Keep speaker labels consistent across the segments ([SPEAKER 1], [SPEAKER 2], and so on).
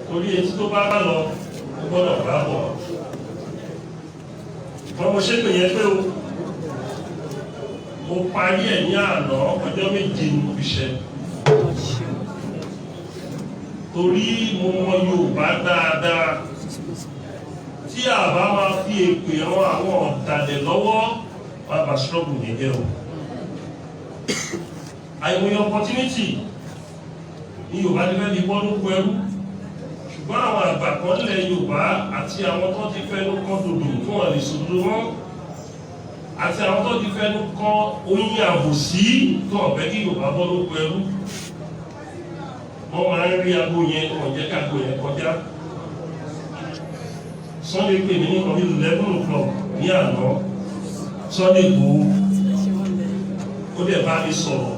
[SPEAKER 1] Torí etí tó bá bá lọ, ó gbọ́dọ̀ bá bọ̀. Wọ́n mo ṣépè yẹn pé o, mo parí ẹ̀ ní àná. Ọjọ́ 7 ni mo fi ṣe, torí mo mọ Yorùbá dáadáa. Tí a bá máa fi èpè ran àwọn ọ̀dàlẹ̀ lọ́wọ́, wọ́n á bá struggle yẹn jẹ́ o. Àìmọye opportunity ní Yorùbá ní fẹ́ fi bọ́ lóko ẹrú, ṣùgbọ́n àwọn àgbà kan nílẹ̀ Yorùbá àti àwọn tó ti fẹ́nu kan dòdò fún wọn lè sòdodo mọ́, àti àwọn tó ti fẹ́nu kan oyin àbòsí tó ọ̀bẹ kí Yorùbá bọ́ lóko ẹrú, wọ́n máa ń rí aago yẹn, wọ́n jẹ́ káago yẹn kọjá. Sunday pè mí ní kan bí 11 o'clock ní àná. Sunday Igboho, ó dẹ̀ bá mi sọ̀rọ̀,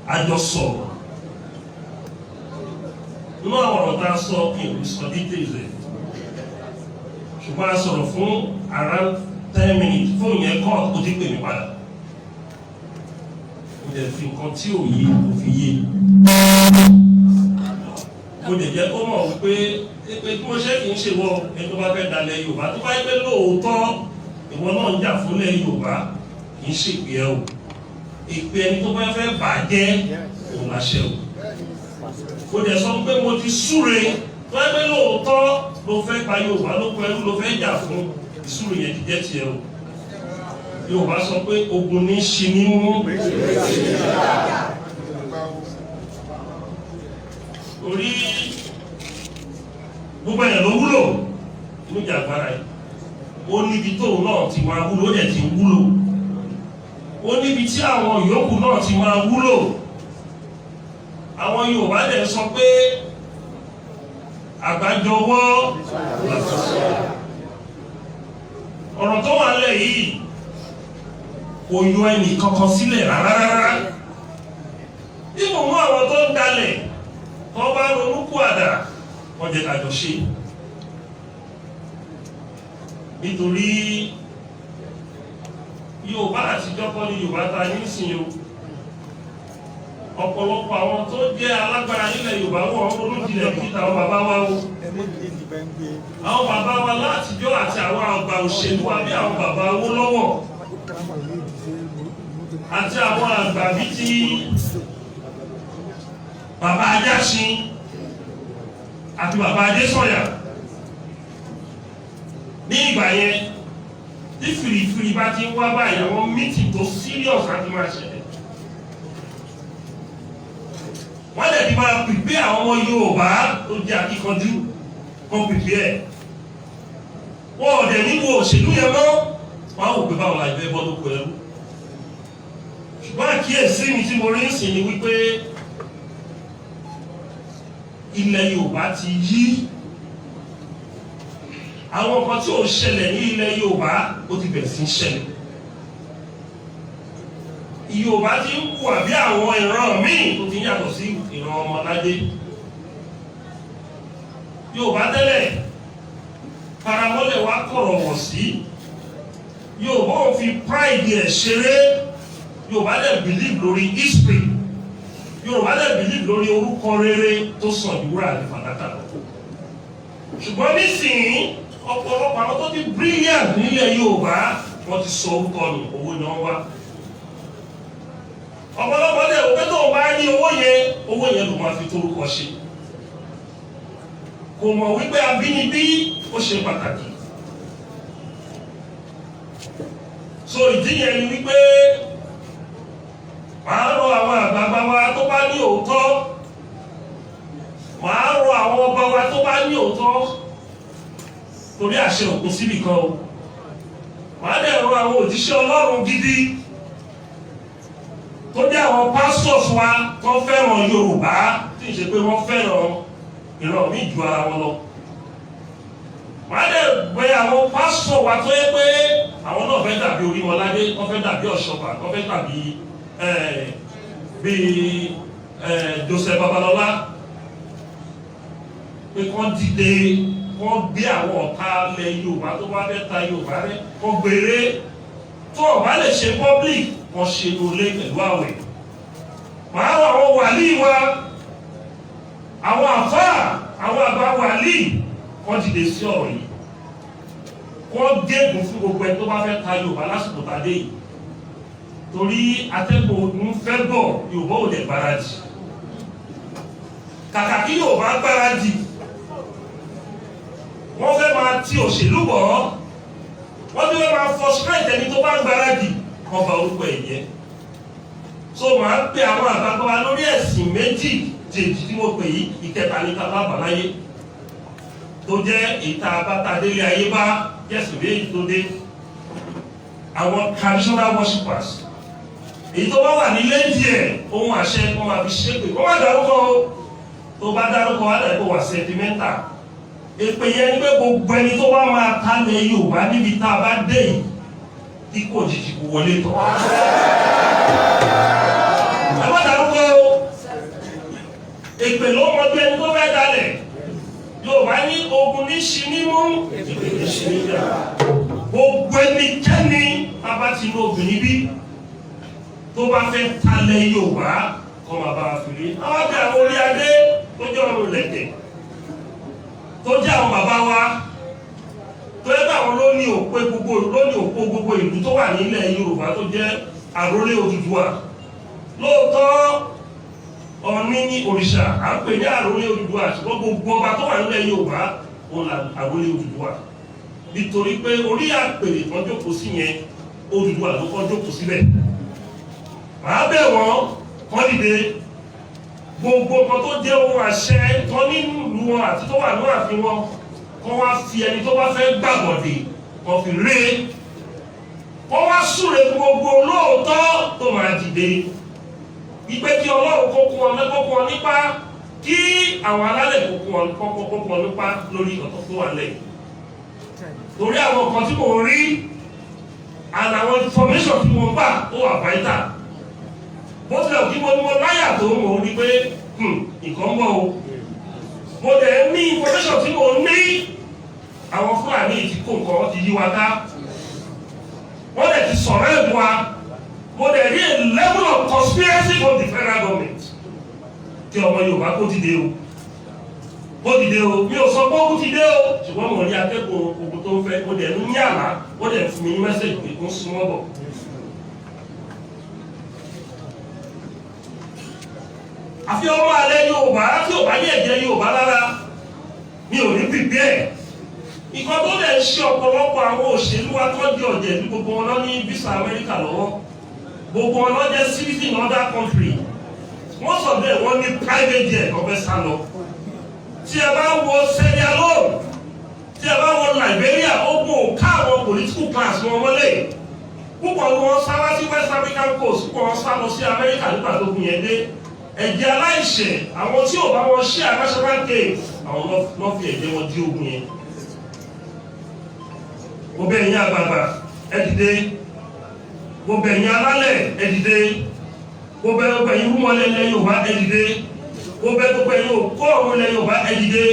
[SPEAKER 1] a jọ sọ̀rọ̀. Nínú àwọn ọ̀rọ̀ tá a sọ, kí n sọ details ẹ̀, ṣùgbọ́n a sọ̀rọ̀ fún around 10 minutes. Fóònù yẹn kọ́, ó ti pè mí padà. Mo dẹ̀ fi nǹkan tí ò yé, mo fi yé. Mo dẹ̀ jẹ́ kó mọ̀ wípé pé bí mo ṣe kì í ṣe wọ ẹni tó bá fẹ́ dalẹ̀ Yorùbá. Tó bá yẹ pé lóòótọ́ ìwọ náà ń jà fúnlẹ̀ Yorùbá, kì í ṣèpè ẹ o. Ìpè ẹni tó bá fẹ́ bàjẹ́ òun láṣẹ o. Mo dẹ̀ sọ pé mo ti súre. Tó yẹ pé lóòótọ́ ló fẹ́ gba Yorùbá ló pẹ́rú, ló fẹ́ jà fún, ìsúre yẹn ti jẹ́ tiẹ̀ o. Yorùbá sọ pé ogun ní ṣi ní mú orí. Gbogbo èèyàn ló wúlò inú ìjà agbára yìí. Ó níbi tóun náà ti máa wúlò, ó dẹ̀ ti ń wúlò. Ó níbi tí àwọn yòókù náà ti máa wúlò. Àwọn Yorùbá dẹ̀ sọ pé àgbájọwọ́. Ọ̀rọ̀ tó wà nílẹ̀ yìí kò yọ ẹnì kankan sílẹ̀ rárá rárá. Ipò mú àwọn tó ń dalẹ̀, tó bá ronú kú àdá, wọ́n jẹ́ ká jọ ṣe, nítorí Yorùbá àtijọ́ kọ́ ní Yorùbá ta ní ìsìn o. Ọ̀pọ̀lọpọ̀ àwọn tó jẹ́ alágbára nílẹ̀ Yorùbá, wọ́n ronú jinlẹ̀ bí tàwọn bàbá wa o. Àwọn bàbá wa látijọ́ àti àwọn àgbà òṣèlú wa, bí àwọn bàbá Awólọ́wọ̀ àti àwọn àgbà bí ti bàbá Ajáṣin àti bàbá Adésọ̀yà ní ìgbà yẹn, tí fìrìfìrì bá ti ń wá báyìí, àwọn meeting tó serious láti máa ṣẹlẹ̀, wọ́n lè ti máa prepare àwọn ọmọ Yorùbá tó jẹ́ akíkanjú kan, prepare wọ́n. Ò dẹ̀ níbo òṣèlú yẹn mọ́, wọ́n á wò pé báwo la ìfẹ́ bọ́ lóko ẹrú. Ṣùgbọ́n àkíyèsí mi tí mo rí ń sìn ni wípé ilẹ̀ Yorùbá ti yí. Àwọn nǹkan tí ò ṣẹlẹ̀ ní ilẹ̀ Yorùbá, ó ti bẹ̀rẹ̀ sí í ṣẹlẹ̀. Yorùbá ti ń hùwà bí àwọn ìran míì tó ti ń yàtọ̀ sí ìran ọmọládé. Yorùbá tẹ́lẹ̀ paramọ́lẹ̀ wá kọ̀rọ̀ wọ̀ sí. Yorùbá ò fi pride ẹ̀ ṣeré. Yorùbá dẹ̀ believe lórí history. Yorùbá dẹ̀ believe lórí orúkọ rere tó sàn ju wúrà àti fàdákà lọ. Ṣùgbọ́n nísìnyí, ọ̀pọ̀lọpọ̀ àwọn tó ti brilliant nílẹ̀ Yorùbá, wọ́n ti sọ orúkọ nù. Owó ni wọ́n wá. Ọ̀pọ̀lọpọ̀ dẹ̀ wọ́n pé tó o bá rí owó yẹn, owó yẹn ló máa fi torúkọ ṣe. Kò mọ̀ wípé abínibí ó ṣe pàtàkì. So ìdí yẹn ni wípé màá rọ àwọn àgbààgbà wa tó bá ní òótọ́, màá rọ àwọn ọba wa tó bá ní òótọ́, torí àṣẹ òkun síbì kan o. Màá dẹ̀ rọ àwọn òjíṣẹ́ Ọlọ́run gidi tó jẹ́ àwọn pastors wa tó fẹ́ràn Yorùbá, tí ì ṣe pé wọ́n fẹ́ràn ìran míì ju ara wọn lọ. Màá dẹ̀ bẹ̀ àwọn pásítọ̀ wa tó yẹ pé àwọn náà fẹ́ dàbí Orímọládé, wọ́n fẹ́ dàbí Ọ̀ṣọ́fà, wọ́n fẹ́ dàbí bíi Joseph Babalọ́lá, pé kán dìde, kán gbé àwọn ọ̀tá ilẹ̀ Yorùbá tó bá fẹ́ ta Yorùbá rẹ, kán gbére. Tó o bá lè ṣe public, kán ṣe lólé pẹ̀lú àwẹ̀. Màá rọ àwọn wàlíì wa, àwọn Àfáà, àwọn àgbà wàlíì wọ́n dìde sí ọ̀rọ̀ yìí. Wọ́n gégùn fún gbogbo ẹni tó bá fẹ́ ta Yorùbá lásìkò tá a dé yìí, torí atẹ́gùn ogun fẹ́ bọ̀. Yorùbá ò lè gbáradì. Kàkà kí Yorùbá gbáradì, wọ́n fẹ́ máa ti òṣèlú bọ̀ ọ́, wọ́n ti fẹ́ máa frustrate ẹni tó bá ń gbáradì, wọ́n ba orúkọ ẹ̀ jẹ́. So màá pe àwọn àgbàgbà wa lórí ẹ̀sìn méjì jèjì tí mo pè yìí. Ìkẹta ní ká bá bàláyé tó jẹ́ ìta abátadélé ayé bá jẹ́sìn méjì tó dé, àwọn traditional worshippers, èyí tó bá wà nílé díẹ̀, ohun àṣẹ kó máa fi ṣépè, kó má dárúkọ o. Tó bá dárúkọ wá dàbí kó wà sentimental. Èpè yẹn ni pé gbogbo ẹni tó bá máa tálẹ̀ Yorùbá níbi tá a bá dé yìí, kí kò jìjì kò wọlé tọ̀. Ẹ má dárúkọ o. Èpè ló mọ bí ẹni tó fẹ́ dalẹ̀. Yorùbá ní ogun ní ṣi ní mú, èpè ní ṣi ní jà. Gbogbo ẹnikẹ́ni tá bá ti ní obìnrin bí tó bá fẹ́ talẹ̀ Yorùbá, kọ́ máa bá wa fi rí. Àwọn àti àwọn orí adé tó jẹ́ ọ̀run lẹ̀kẹ̀, tó jẹ́ àwọn bàbá wa, tó yẹ kó àwọn ló ní òpó gbogbo ìlú tó wà nílẹ̀ Yorùbá, tó jẹ́ àrólé Odùduwà. Lóòótọ́, Ọ̀ọ̀ni ní òrìṣà à ń pè ní àrólé Odùduwà, ṣùgbọ́n gbogbo ọba tó wà nílẹ̀ Yorùbá, òun là àrólé Odùduwà, nítorí pé orí àpèrè kan jókòó sí yẹn, Odùduwà ló kọ́ jókòó síbẹ̀. Màá bẹ̀ wọ́n kọ́ dìde. Gbogbo nǹkan tó jẹ́ ohun àṣẹ tó nínú ìlú wọn àti tó wà ní ààfin wọn, kọ́ wá fi ẹni tó bá fẹ́ gbàbọ̀dè kọ́ fi ré, kọ́ wá súre gbogbo lóòótọ́ tó máa dìde, ìpè kí Ọlọ́run kó kún wọn, kó kún wọn nípa, kí àwọn alálẹ̀ kó kún wọn nípa lórí ọ̀tọ̀ tó wà lẹ́yìn, torí àwọn nǹkan tí mò ń rí and àwọn information tí mo gbà, ó wà vital. Bó tilẹ̀ kí mo ní mo láyà tó, mò ń rí pé nǹkan ń bọ̀ o. Mo dẹ̀ ní information tí mo ní, àwọn Fúlàní ti kó nǹkan, wọ́n ti yí wa ká, wọ́n dẹ̀ ti sọ̀rọ̀ ẹ̀ wa. Mo dẹ̀ rí a level of conspiracy from the federal government kí ọmọ Yorùbá kó dìde o, kó dìde o. Mi ò sọ pé ó ti dé o, ṣùgbọ́n mo rí akẹ́kọ̀ọ́ ogun tó ń fẹ́. Mo dẹ̀ ń ní àlá, ó dẹ̀ fún mi ní message pé ó ń súnmọ́ bọ̀. Àfi ọmọ alẹ́ Yorùbá tí ò bá ní ẹ̀jẹ̀ Yorùbá lára, mi ò ní pìpì ẹ̀. Ìkan tó dẹ̀ ń ṣe ọ̀pọ̀lọpọ̀ àwọn òṣèlú wa tó di ọ̀jẹ̀ ní, gbogbo wọn lọ ní visa Amẹ́ríkà lọ́wọ́, gbogbo wọn lọ jẹ́ citizen other country. Wọ́n sọ bẹ́ẹ̀, wọ́n ní private jet, wọ́n fẹ́ sá lọ. Tí ẹ bá wo Sierra Leone, tí ẹ bá wo Liberia, ogun ò ká àwọn political class wọn mọ́lẹ̀. Púpọ̀ ní wọ́n sá wá sí West African coast, púpọ̀ wọ́n sá lọ sí Amẹ́ríkà nígbà tó gun yẹn dé. Ẹ̀jẹ̀ aláìṣẹ̀, àwọn tí ò bá wọn ṣe national cake, àwọn lọ́ fi ẹ̀jẹ̀ wọn dí ogun yẹn. Mo bẹ̀ yín àgbààgbà, ẹ dìde. Mo bẹ̀ yín alálẹ̀, ẹ dìde. Mo bẹ̀ gbogbo ẹ̀yin rúmọlẹ̀ ilẹ̀ Yorùbá, ẹ dìde. Mo bẹ̀ gbogbo ẹ̀yin òkú ọ̀run ilẹ̀ Yorùbá, ẹ dìde.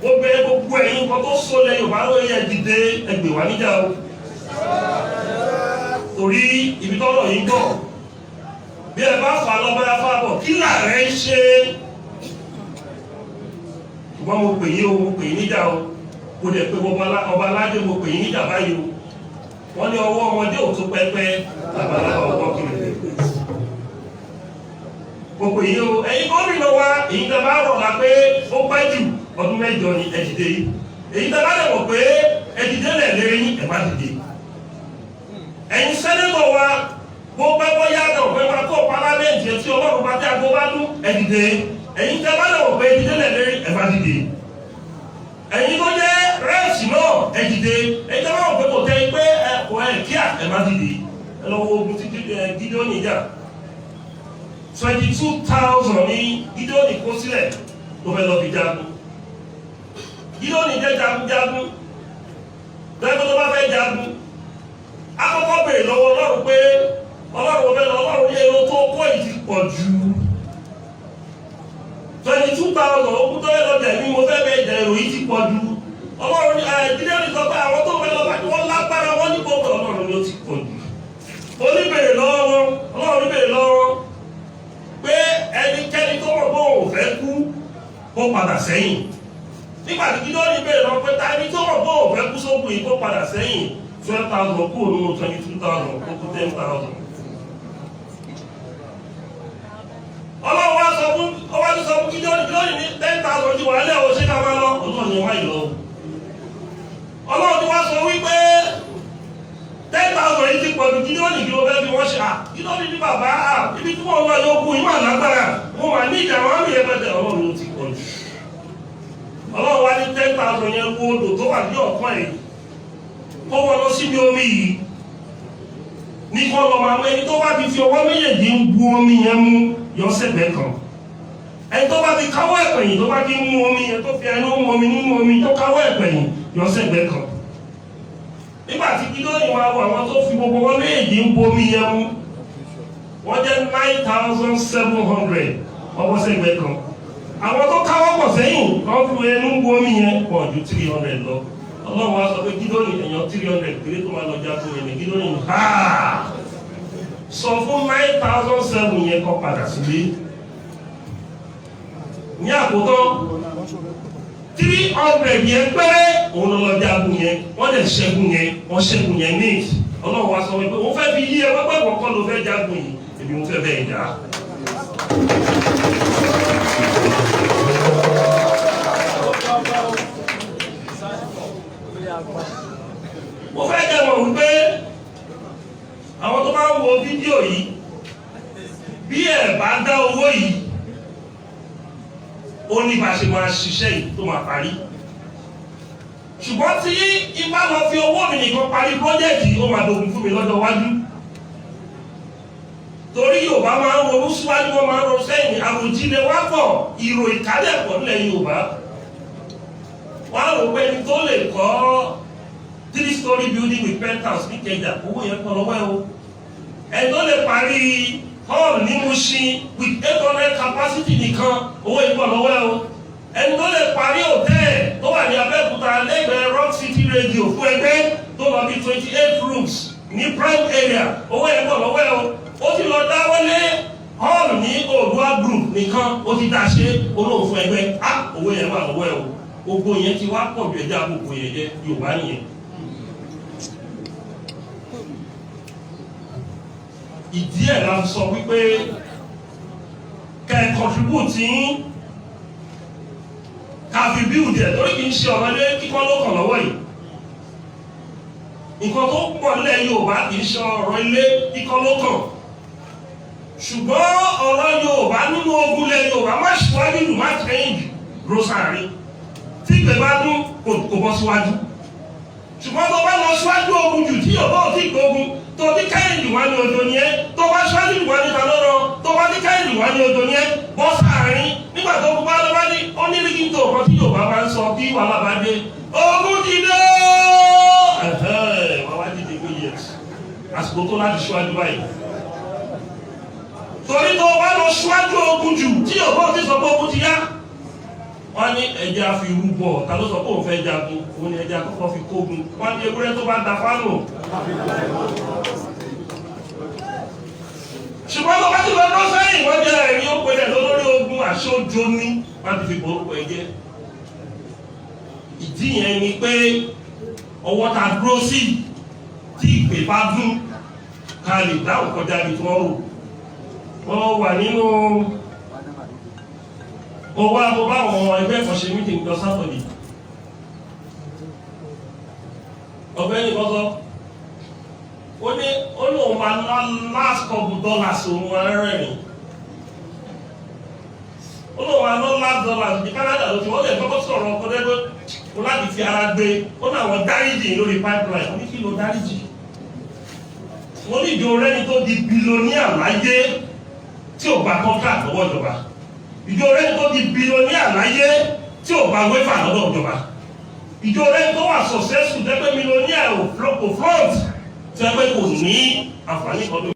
[SPEAKER 1] Mo bẹ̀ gbogbo ẹ̀yin nǹkan tó so ilẹ̀ Yorùbá lóye, ẹ dìde, ẹ gbè wá níjà o, torí ibi tọ́rọ̀ yìí gbọ́, bí ẹ bá fà lọ, bá fà bọ̀, kí làárẹ̀ ń ṣe? Ṣùgbọ́n mo pè yín o, mo pè yín níjà o. Mo dẹ̀ pé ọba aládé, mo pè yín níjà báyìí o. Wọ́n ní ọwọ́ ọmọdé ò tó pẹ́pẹ́, tàbálàbà ọwọ́ kiri. Mo pè yín o. Ẹ̀yin gómìnà wa, èyí tẹ́ bá rọ̀ la pé ó pẹ́ jù ọdún 8 ni, ẹ dìde. Èyí tẹ́ bá dẹ̀ mọ̀ pé ẹ dìde lẹ̀ lé yín, ẹ má dìde. Ẹ̀yin senator wa, bó pẹ́ bóyá náà pé máa kó parliament ẹ̀, tí Ọlọ́run bá tẹ́ agbó bá dún, ẹ dìde. Ẹ̀yin tẹ́ bá dẹ̀ mọ̀ pé ẹ dìde lẹ̀ lé, ẹ má dìde. Ẹ̀yin tó jẹ́ reps náà, ẹ dìde. Ẹ̀yin tẹ́ bá mọ̀ pé kò tẹ́ pé ẹ kò ẹ kíá, ẹ má dìde. Ẹ lọ wo ogun tí Gídíọ́nì jà. 22,000 ní Gídíọ́nì kó sílẹ̀ tó fẹ́ lọ fi jagun. Gídíọ́nì jẹ́ jagunjagun lẹ́gbẹ́. Tó bá fẹ́ jagun, akọ́kọ́ béèrè lọ́wọ́ Ọlọ́run pé, "Ọlọ́run, mo fẹ́ lọ." Ọlọ́run ní èrò tó kó yìí ti pọ̀ jù. 22,000 ogun tó fẹ́ lọ jẹ̀ ní mo fẹ́ bẹ jẹ, èrò yìí ti pọ̀ jù. Ọlọ́run ní ẹ̀ Gídíọ́nì sọ pé àwọn tó fẹ́ lọ bá wọ́n lágbára, wọ́n ní gbogbo. Ọlọ́run ní ó ti pọ̀ jù. Oníbèrè lọ́wọ́ wọn, Ọlọ́run níbèrè lọ́wọ́ wọn pé ẹnikẹ́ni tó mọ̀ pé òun ò fẹ́ kú. Kó padà sẹ́yìn. Nígbà tí Gídíọ́nì béèrè lọ pé ta ẹni tó mọ̀ pé òun fẹ́ kú sógun yìí kó padà sẹ́yìn, 12,000 kúrò nínú 22,000, ó kú 10,000. Ọlọ́run wá sọ fún, ó wá tún sọ fún Gídíọ́nì. Gídíọ́nì ní 10,000 ti wà lẹ́ o, ṣé ká máa lọ? Ọlọ́run ni wáyé lọ. Ọlọ́run ti wá sọ wípé 10,000 yìí ti pọ̀jù. Gídíọ́nì, kí ló fẹ́ fi wọ́n ṣe? À, Gídíọ́nì ní bàbá, à, ibi tí wọ́n lọ yóò kú yìí mà lágbára, mo mà ní ìjà wọn àmì ẹ̀fẹ̀tẹ̀. Ọlọ́run ló ti pọ̀jù. Ọlọ́run wá ní 10,000 yẹn, wo odò tó wà ní ọ̀kan yìí, kó wọn lọ síbi omi yìí, ní kọ́ lọ máa mú. Ẹni tó bá ti fi ọwọ́ méjèèjì ń bu omi yẹn mú, yọ sẹ́gbẹ̀ẹ́ kan. Ẹni tó bá ti káwọ́ ẹ̀pẹ̀yìn, tó bá ti mú omi yẹn, tó fi ẹnu mú omi nínú omi, tó káwọ́ ẹ̀pẹ̀yìn, yọ sẹ́gbẹ̀ẹ́ kan. Nígbà tí Gídíọ́nì máa wọ àwọn tó fi gbogbo wọn méjèèjì ń bu omi yẹn mú, wọ́n jẹ́ 9700, ọwọ́ sẹ́gbẹ̀ẹ́ kan. Àwọn tó káwọ́ pọ̀ sẹ́yìn, wọ́n fi ẹnu bu omi yẹn, pọ̀ ju 300 lọ. Ọlọ́run wa sọ pé Gídíọ́nì, èèyàn 300 péré tó máa lọ jagun yẹn ní. Gídíọ́nì ha sọ fún 9700 yẹn kó padà sílé. Ní àkótán, 300 yẹn péré òun lọ lọ jagun yẹn. Wọ́n dẹ̀ ṣẹ́gun yẹn, wọ́n ṣẹ́gun yẹn ní. Ọlọ́run wa sọ wípé òun fẹ́ fi yí ẹ wọ́pẹ́ kọ̀ọ̀kan ló fẹ́ jagun yìí, èmi òun fẹ́ bẹ́ẹ̀ jà. Mo fẹ́ jẹ́ mọ̀ wípé àwọn tó bá ń wo fídíò yìí, bí ẹ̀ bá dá owó yìí, ó ní bá ṣe máa ṣiṣẹ́ yìí tó máa parí. Ṣùgbọ́n tí ibà lọ fi owó mi nìkan parí project, ó máa dogun fún mi lọ́jọ́ iwájú, torí Yorùbá máa ń ronú síwájú, wọn máa ń ronú sẹ́yìn. Àròjinlẹ̀ wá pọ̀, ìrò ìkálẹ̀ pọ̀ nílẹ̀ Yorùbá. Wọ́n á rò pé ẹni tó lè kọ́ three story building with penthouse ní Ìkẹjà, owó yẹn pọ̀ lọ́wọ́ ẹ o. Ẹni tó lè parí hall ní Mushin with 800 capacity nìkan, owó yẹn pọ̀ lọ́wọ́ ẹ o. Ẹni tó lè parí hotel tó wà ní Abẹ́òkúta lẹ́gbẹ̀ẹ́ Rock City Radio fún ẹgbẹ́, tó lọ bí 28 rooms ní prime area, owó yẹn pọ̀ lọ́wọ́ ẹ o. Ó ti lọ dáwọ́lé hall ní Oòduà Group nìkan, ó ti dá ṣe olóhùn fún ẹgbẹ́, á owó yẹn wà lọ́wọ́ ẹ o. Gbogbo yẹn ti wá pọ̀ ju ẹjẹ́ àbùkù yẹn jẹ́ Yorùbá nìyẹn. Ìdí ẹ̀ la sọ wípé kẹ́ ẹ contribute yín, ká fi build ẹ̀, torí kì í ṣe ọ̀rọ̀ ilé kíkọ́ ló kàn lọ́wọ́ yìí. Nǹkan tó pọ̀ nílẹ̀ Yorùbá, kì í ṣe ọ̀rọ̀ ilé kíkọ́ ló kàn, ṣùgbọ́n ọ̀rọ̀ Yorùbá nínú ogun ilẹ̀ Yorùbá, má ṣíwájú jù, má kẹ́yìn jù, dúró sáàrin. Tí ìgbẹ́ bá dún, kò bọ́ síwájú. Ṣùgbọ́n tó bá lọ síwájú ogun jù, tí Yorùbá ò tí gbógun, tó ní kẹ́yìn jù, wá ní ojo ni ẹ́. Tó bá síwájú jù, wá ní ta lọ́rọ̀. Tó bá ní kẹ́yìn jù, wá ní ojo ni ẹ́. Bọ́ sáàrin. Nígbà tó kú bá lọ bá ní ó ní rígìntò kan tí Yorùbá máa ń sọ bí wàhálà bá dé: "Ogun ti dé." Wà wá dìde pé yes, àsìkò tó láti síwájú báyìí. Torí tó bá lọ síwájú ogun jù, tí Yorùbá ò ti sọ pé ogun ti yá, wọ́n ní ẹja fi rúbọ. Ta ló sọ pé òun fẹ́ jagun? Òun ní ẹja kọ́kọ́ fi kógun. Wọ́n ní ewúrẹ́ tó bá da fánù. Ṣùgbọ́n tó bá ti lọ lọ sẹ́yìn, wọ́n jẹ́ ẹ̀rí ó pe rẹ̀ lórí ogun, àṣojo ní wọ́n ti fi borúkọ ẹ jẹ́. Ìdí yẹn ni pé ọwọ́ ta dúró sí, tí ìpè bá dún, ká lè dáhùn kọjá ibi tí wọ́n rò. Wọ́n wà nínú mo wá, mo bá àwọn ẹgbẹ́ kan ṣe meeting lọ Saturday. Ọ̀gbẹ́ni kan sọ, ó ní ó lóun máa ná last couple dollars òun arẹ́rìn. Ó lóun máa ná last dollars ní Canada ló ti wọ́n lè kọ́kọ́ sọ̀rọ̀ ọkọ dẹ́gbẹ́ ó láti fi ara gbé. Ó ní àwọn dáríjì lórí pipeline. Ó ní kí ló dáríjì? Mo ní ìjọ rẹ́ni tó di billionaire láyé tí ò gba contract lọ́wọ́ ìjọba? Ìjọ rẹ́ni tó di billionaire láyé tí ò gba waiver lọ́dọ̀ ìjọba? Ìjọ rẹ́ni tó wà successful tẹ́pẹ́ millionaire ò front tẹ́pẹ́ kò ní àǹfààní kan tó